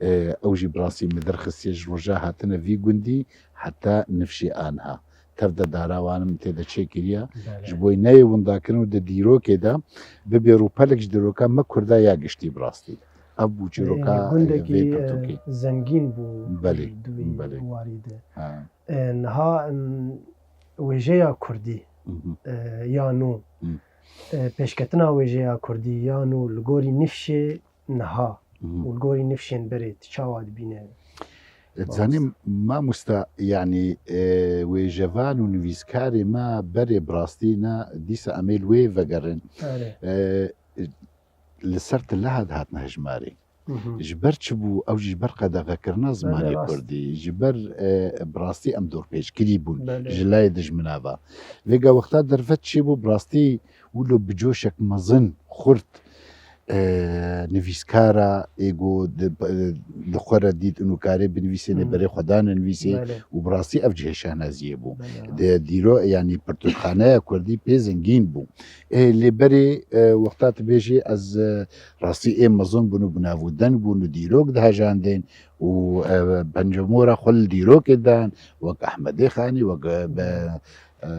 e, ew jî bi rastî me derxistiye ji roja hatine vî gundî heta nifşê aniha. Tev de dara wan min tê de çêkiriye. Belê. Ji bo neyê windakirin û di dîrokê de bibê rûpelek ji dîroka me kurda ya giştî bi rastî. Ev bû çîroka, e, vê pirtûkê. Yanî gundekî, e, zengîn bû. Belê, di wî, belê, warî de. Ha. E, niha, em, wêjeya kurdî, e, ya nû, e, pêşketina wêjeya kurdî ya nû li gorî nifşê niha û li gorî nifşên berê tu çawa dibîne? E, dizanî mamosta, yanî, e, wêjevan û nivîskarê me berê bi rastî ne dîsa em ê li wê vegerin. Erê. E, li ser tile hat hatine hejmarê. Ji ber çi bû? Ew jî ji ber qedexekirina zimanê kurdî. Belê, rast. Ji ber, e, bi rastî em dorpêçkirî bûn ji layê dijmina ve. Vêga wexta derfet çêbû, bi rastî wilo bi coşek mezin, xurt, e, nivîskara ê go di, di xwe re dît û nûkarê binivîsê, nê berê xwe dane nivîsê û bi rastî ev cihê şehnaziyê bû. Belê. Di dîro, yanî pirtûkxaneya kurdî pê zengîn bû. Ê, lê berê, e, wexta tu bêjî ez, e, rastî ê mezin bûn û bi nav û deng bûn û dîrok dihejandin û, e, pencemora xwe li dîrokê dan, wek Ehmedê Xanî, wek, e, be-, e,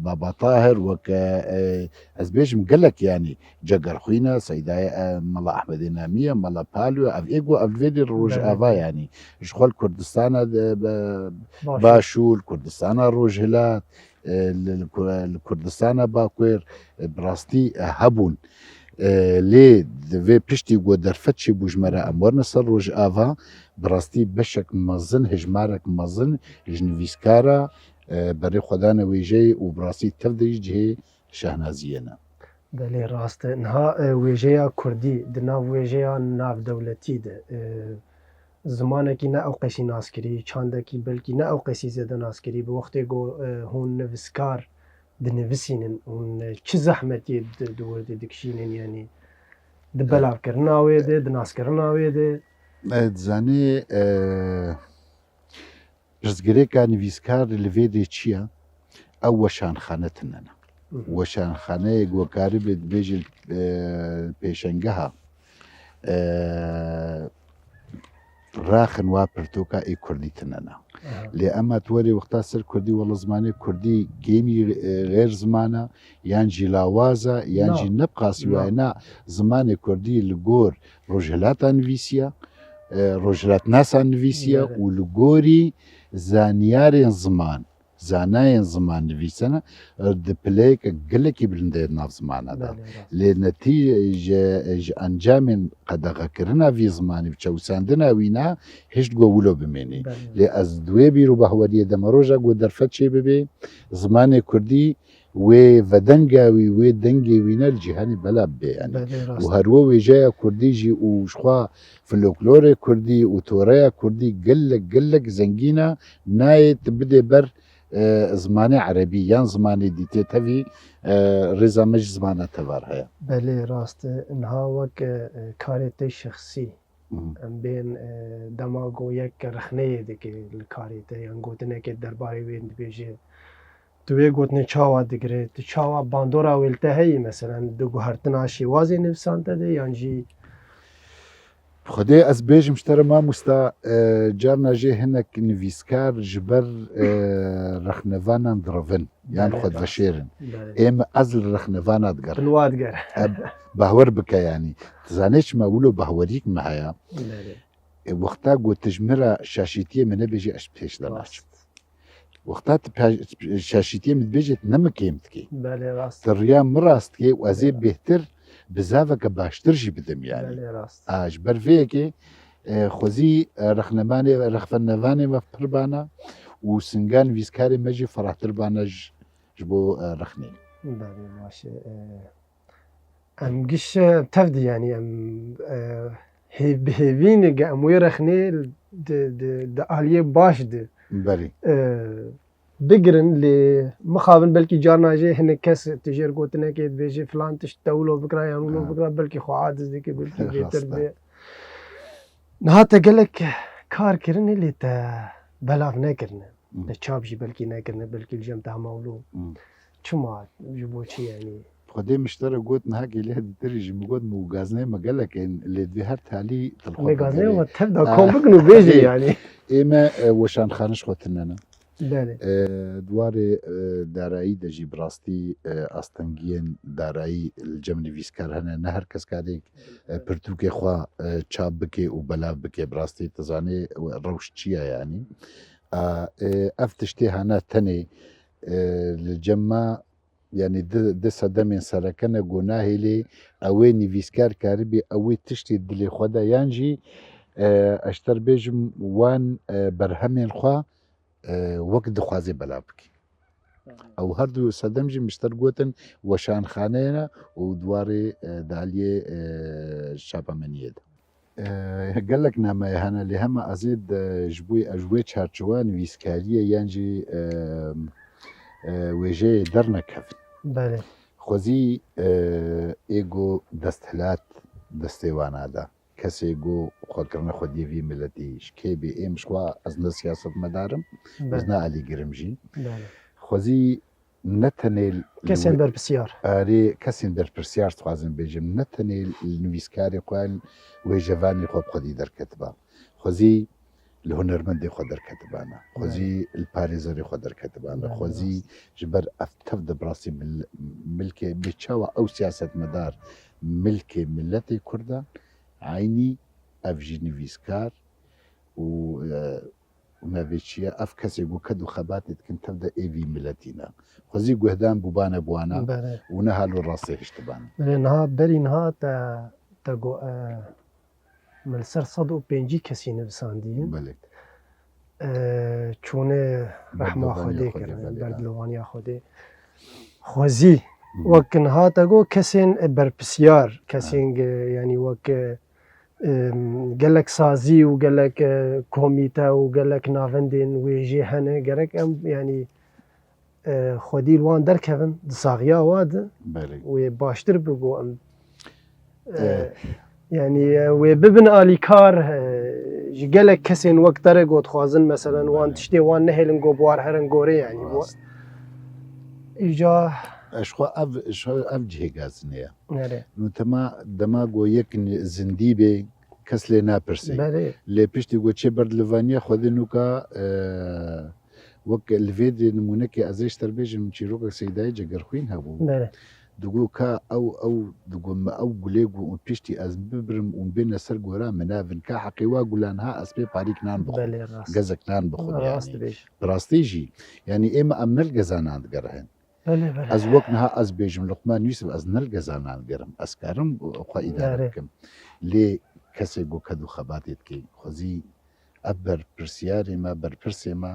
Baba Tahir, wek, e, e, ez bêjim gelek, yanî Cegerxwîn e, Seydayê, e, Mela Ehmedê Namî ye, Mela Palo ye, ev ê go ev li vê dê Rojava, yanî ji xwe li Kurdistana de, be-, Başûr, Kurdistana Rojhilat, e, li, li Ku-, li Kurdistana Bakur, e, bi rastî, e, hebûn. E, lê di vê piştî ku derfet çêbû ji me re em werine ser Rojava, bi rastî beşek mezin, hejmarek mezin ji nivîskara, e, berê xwe dane wêjeyê û bi rastî tev de jî cihê şehnaziyê ne. Belê, rast e. Niha, e, wêjeya kurdî di nav wêjeya navdewletî de, e, zimanekî ne ew qesî naskirî, çandekî belkî ne ew qesî zêde naskirî, bi wextê ku, e, hûn nivîskar dinivîsînin, hûn, e, çi zehmetiyê di, di wir de dikişînin, yanî di belavkirina wê de, di naskirina wê de? E, dizanî, e, pirsgirêka nivîskar li vê dê çi ye? Ew weşanxane tune ne. Weşanxaneyê ku karibê dibêje, e, pêşengeha, e, raxin wa pirtûka ê kurdî tune ne. Lê ema tu werê wexta ser kurdî, wela zimanê kurdî kêmî, e, xêr ziman e, yan jî lawaz e, yan jî ne bi qasî waye, na, zimanê kurdî li gor rojhilata nivîsiye, e, rojhilatnasa nivîsiye û li gorî zanyarên ziman, zanayên ziman nivîsene, e, di pileyeke gelekî bilind de di nav zimana de. Belê, rast. Lê netî-, ji, ji encamên qedexekirina vî zimanî bi çewsandina wî ne hişt go wilo bimênî. Belê. Lê ez di wê bîr û bahweriyê de me roja go derfet çê bibê, zimanê kurdî Wê vedenga wî, wê dengê wî ne li cîhanê belav bê yanî. Belê, rast. Û her wo wêjeya kurdî jî û jixwe folklorê kurdî û toreya kurdî gelek, gelek zengîn e, nayê tu bidê ber, e, zimanê erebî yan zimanê dîtê tevî, e, rêza me ji zimana tevar heye. Belê, rast e. Niha wek, e, karê te şexsî, Mhm. em bên, e, dema ku yek rexneyê dike li karê te yan gotinekê derbarê wê dibêje, tu wê gotinê çawa digire? Tu çawa bandora wê li te heyî? Meselen, di guhertina şêwazê nivîsan te de yan jî Xwedê ez bêjim ji te re mamosta, e, carna jê hinek nivîskar ji ber, e, rexnevanan direvin, yan Belê, xwe rast. diveşêrin. Belê. Ê me ez li rexnevana digerim. Bin wa diger. E, bahwer bike yanî. Tu zanê çima wilo bahwerîk me heye? Belê. E, wexta ku tu ji min re şaşîtiyê min nebêjî, ez pêş de Rast. naçim. Wexta tu pe-, şaşîtiyê min dibêjê, tu ne min kêm dikî. Belê, rast. Tu riya min rast dikê û ez ê Belê. bêhtir, bizaveke baştir jî bidim yanî. Belê, rast. A, ji ber vê yekê, e, xwezî, e, rexnevanê, rexnevanê me pir bana û singan nivîskarê me jî ferahtir bana ji, ji bo, e, rexnê. Belê, baş e. E, Em giş, e, tev de yanî em, e, hêv-, bi hêvî ne ge em wê rexnê di, di, di aliyê baş de, Berî. e, bigirin, lê mixabin belkî carna jê hinek kes tu jêr gotinekê dibêje filan tişt te wilo bikira yan wilo Ha. bikira, belkî xwe aciz dike, belkî Rast bêtir e. dibe. Niha te gelek kar kirinê lê te belav nekirine. Hmm. Te çap jî belkî nekirine, belkî li cem te hema wilo. Hmm. Çima? Ji bo çi yanî? Xwedê min ji te re got, niha gelê dîtirî jî min got, min û gazneyê me gelek ên, lê divê her talî Lê gazneyê me tev da kom bikin û bêjin yanî. Ê me, e, weşanxane ji xwe tune ne. Belê. E, di warê, e, darayî de jî bi rastî, e, astengiyên darayî li cem nivîskar hene. Ne her kes karê, e, pirtûkê xwe, e, çap bike û belav bike. Bi rastî tu zanê rewş çi ye yanî. A, e, ev tiştê hene tenê, e, li cem me, yanî di, di sedemên sereke ne ku nahêlê ew ê nivîskar karibî ew ê tiştê dilê xwe de yan jî, e, ez ji te re bêjim wan, e, berhemên xwe, e, wek dixwazê belav bikî. Ew her du sedem jî min ji te re gotin weşanxaneyê ne û di warê, e, di aliyê, e, çapemeniyê de. E, gelek nameyê hene, lê hema ez ê de ji bo, ji wê çarçewa nivîskariyê yan jî, e, e, wêjeyê dernekevin. Belê. Xwezî, e, ê ku desthilat destê wana de. Kesê ku xwe kirine xwediyê vî miletî, ji kê bê êm ji xwe ez ne siyasetmedar im, ez Belê. ne alîgir im jî. Belê. Xwezî ne tenê li Kesên wê berpisyar. Arê, kesên berpisyar dixwazim bêjim, ne tenê li nivîskarê xwe, wêjevanê xwe bi xwedî derketiba. Xwezî li hunermendê xwe derketibana. Xwezî Belê. li parêzerê xwe derketibana. Belê, Xwezî rast. ji ber ev tev de bi rastî mil-, milkê bê çawa ew siyasetmedar milkê miletê Kurd e, eynî ev jî nivîskar û, e, û me vê çiye, ev kesê ku ked û xebatê dikin tev de ê vî miletî ne. Xwezî guhdan bûbane bi wana Belê. û ne halo rastê hiştibane. Belê, niha berî niha te, te got, e, min li ser sed û pêncî kesî nivisandiye. Belê. E, çûnê rehma Berdovaniya Xwedê Xwedê, kirin, belê, ha. berdovaniya Xwedê. Xwezî, Hı hı. wek niha te got, kesên berpisyar, kesên Ha. ge-, yanî wek, e, em, gelek sazî û gelek, e, komîte û gelek navendên wêjê hene. Gerek em, yanî, e, xwedî li wan derkevin, di saxiya wa de Belê. wê baştir bigo em, e, E. yanî, e, wê bibin alîkar, e, ji gelek kesên wek te re got dixwazin, meselen, wan Belê. tiştê wan nehêlin go bi war herin gorê, yanî, Rast. wa-, îca Ez xwe ev, ji xwe ev cihê gazinê ye. Nere. Nû tema dema go yek ni-, zindî bê, kes lê napirsê. Belê. Lê piştî go çê ber dilivaniya Xwedê nûka, e, wek li vê dê nimûnekê ez ê ji te re bêjim, çîrokek Seydayê Cegerxwîn hebû. Belê. Digo ka ew, ew, digo me ew gulê go û piştî ez bibirim û bêne ser gora min navin ka heqê wa gulan ha ez pê parîk nan bixwim. Belê, rast. Gezek nan bixwim Rast yanî. dibêjî. Bi rastî jî. Yanî ê me em ne li gezanan digerihin. Belê, belê. Ez wek niha ez bêjim Luqman Yusuf, ez ne li gezanan digerim. Ez karim xwe îdare Belê. bikim. Lê kesê ku ked û xebatê dike, xwezî ev berpirsiyarê me, berpirsê me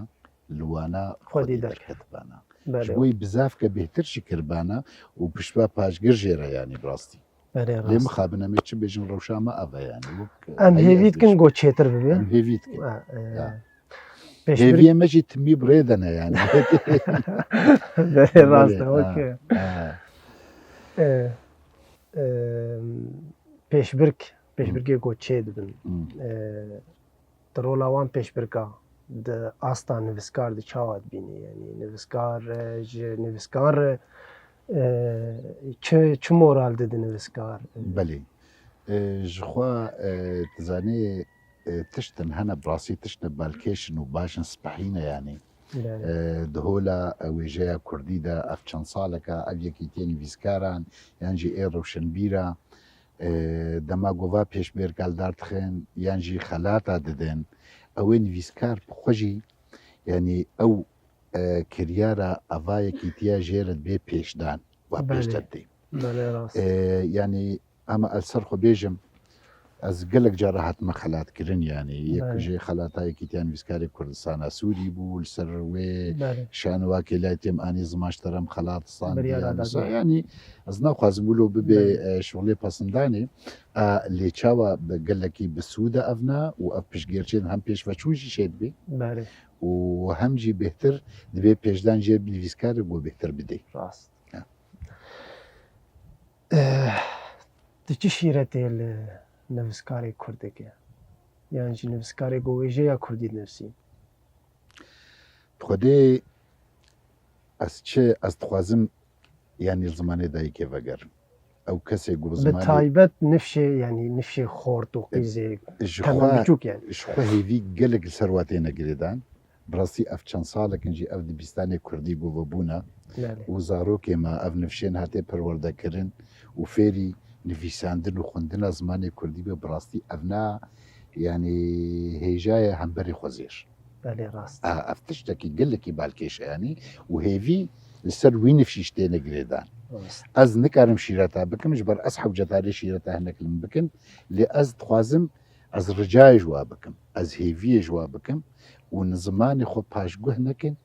li wana Xwedî xwedî derket. derketibana. Belê. Ji bo wî bizavke bêhtir jî kiribana û piştva paşgir jê re, yanî bi rastî. Belê Lê rast. mixabin em ê çi bêjin, rewşa me ev e, yanî wek Em heyî hêvî ez dikin bêjim. Go çêtir bibe. Em hêvî dikin. Ha, e, Ya. Pêşbirk. Hêviyê me jî timî bi rê de ne, yanî. Belê rast e, Belê, wek. ha, ha. E, e, pêşbirk, pêşbirkê Go çê dibin. Hmm. E, di rola wan pêşbirka di asta nivîskar di çawa dibînî? Yanî nivîskar, e, ji nivîskar re, e, çi, çi moral didi nivîskar? Belê. E, ji xwe, e, tu zanî, e, tiştin hene, bi rastî tiştin balkêş in û baş in, spehî ne, yanî. Belê. E, di hola, e, wêjeya kurdî de ev çend saleka ev yekîtiya nivîskaran yan jî ê rewşenbîra, e, dema gova pêşbêrka li dar dixin yan jî xelata didin, ew ê nivîskar bi xwe jî, yanî ew, e, kiryara eva yekîtiya jê re dibê pêşdan, va pêş Belê. de didê. Belê rast. E, yanî, ama ez ser xwe bêjim, ez gelek cara hatime xelatkirin, yanî yek Belê. ji xelata yekîtiya nivîskarê Kurdistana Sûrî bû, li ser wê Belê. şanwakê layê têm anî ziman ji te re em xelat standî, Biryara yanî da sa-, dî. yanî ez naxwazim wilo bibe, Belê. e, şixulê pesindanê. A, lê çawa bi gelekî bi sûd e ev ne û ev piştgirêkên hem pêşveçûn jî çêdibê Belê. û hem jî bêhtir dibê pêşdan jê nivîskarê go bêhtir bidê. Rast. Ya. Eh, tu çi şîretê li nivîskarê Kurdekê? Yan jî nivîskarê go wêjeya Kurdî dinivîsî? Xwedê ez çi, ez dixwazim, yanî li zimanê dayikê vegerim. Ew kesê ku bi Bi zimanê taybet nifşê, yanî nifşê xort û qîzê ji temel xwe, biçûk yanî. ji xwe hêvî gelek li ser watê ne girêdan. Bi rastî ev çend salekin jî ev dibîstanê kurdî govebûne Belê. û zarokê me ev nifşên hate perwerdekirin û fêrî nivîsandin û xwendina zimanê kurdî be, bi rastî ev ne, yanî hêja ye hemberî xwezêr. Belê rast. A, ev tiştekî gelekî balkêş e, yanî û hêvî li ser wî nifşî ji têne girêdan. Rast. Ez nikarim şîreta bikim, ji ber ez hewcedarê şîreta hinek li min bikin, lê ez dixwazim ez ricayê ji wa bikim, ez hêviyê ji wa bikim û ni zimanê xwe paşguh nekin,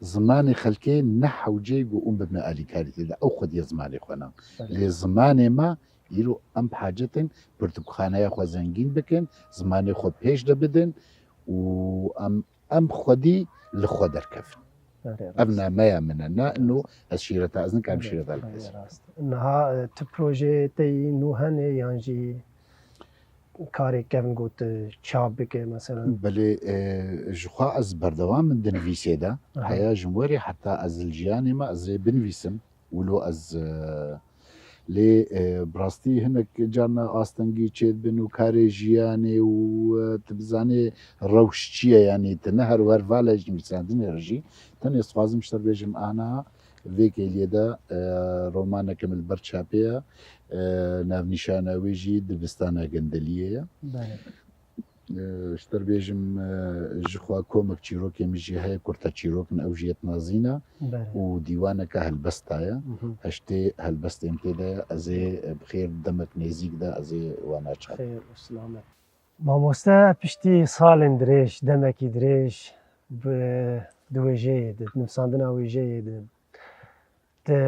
zimanê xelkê ne hewceyê ku hûn bibine alîkarî tê de, ew xwediyê zimanê xwe ne. Belê. Lê zimanê me îro em bi hacet in pirtûkxaneya xwe zengîn bikin, zimanê xwe pêş de bidin û em, em xwedî li xwe derkevin. Belê Ev rast. nameya min e, ne ino ez şîreta, ez nikarim Belê, şîreta li belê kes. Rast. Niha, e, tu projeyê te yî nû hene yan jî karê kevn got tu çap bike mesela? Belê, e, ji xwe ez berdewam in di nivîsê de. Aha. Heya ji min werê heta ez li jiyanê me ez ê binivîsim. Wilo ez, e, lê, e, bi rastî hinek carna astengî çêdibin û karê jiyanê û, e, tu bizanê rewş çi ye, yanî tu ne her wer vala ji nivîsandinê re jî. Tenê dixwazim ji te bêjim, ana vê kêliyê de, e, romaneke min li ber çapê ye, e, navnîşana wê jî Dibistana Gendeliyê ye. Belê. E, ji te bêjim, e, ji xwe komek çîrokê min jî heye, kurta çîrok in, ew jî yê tinazîna Belê. û dîwaneke helbesta ye. Mhm. Heştê helbestên tê de ye. Ez ê, e, bi xêr demek nêzîk de ez ê wana çap. Xêr û silamet. Mamoste, piştî salên dirêj, demekî dirêj bi, di wêjeyê de, di nivîsandina wêjeyê de, di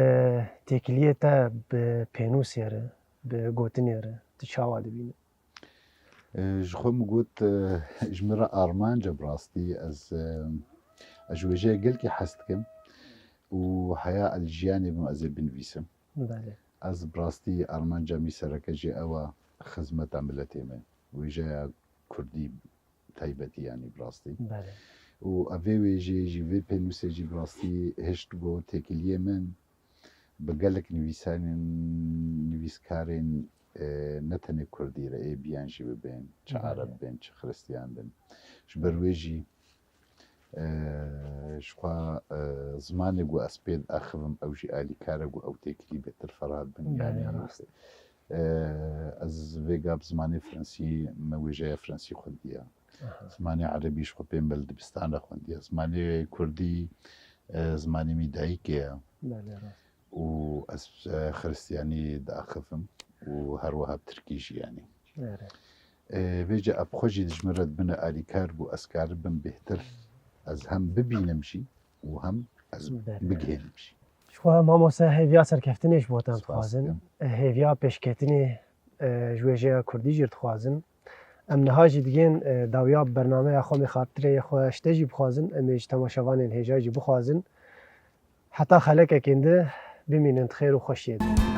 têkiliyê te bi pênûsê re, bi gotinê re, tu çawa dibînî? E, ji xwe min got, e, ji min re armanc e bi rastî. Ez, e, ez ji wêjeya gelkî hez dikim û heya ez li jiyanê bim ez ê binivîsim. Belê. Ez bi rastî armanca min sereke jî ew e, xizmeta miletê me. Wêjeya kurdî taybetî, yanî bi rastî. Belê. Û ev vê wêjeyê jî, vê pênûsê jî bi rastî hişt got têkiliyê min bi gelek nivîsanên, nivîskarên, e, ne tenê kurdî re ê biyan jî bibên, çi Belê. Ereb bin, çi Xiristiyan bin. Ji ber wê jî, e, ji xwe, e, zimanê ku ez pê diaxivim ew jî alîkar e ku ew têkilî bêtir ferhat bin. Belê, Yanî, rast. e, ez vêga bi zimanê fransî, me wêjeya fransî xwendiye. Aha. Zimanê erebî ji xwe pê me li dibistan de xwendiye. Zimanê kurdî, e, zimanê min dayikê ye. Belê, rast. Û ez, e, xiristiyanî diaxivim û her wiha bi tirkî jî, yanî. Erê. E, vêce ev xwe jî ji min re dibine alîkar bû, ez karibim bêhtir ez hem bibînim jî û hem ez bigihênim jî. Ji xwe mamoste hêviya serkeftinê ji bo te em dixwazin. Hêviya pêşketinê e, ji wêjeya kurdî jî dixwazin. Em niha jî digên e, dawiya bernameya xwe mê xatirê xwe ji te jî bixwazin, em ê ji temaşevanên hêja jî bixwazin. Heta xelekekên di bimînin di xêr û xweşiyê de.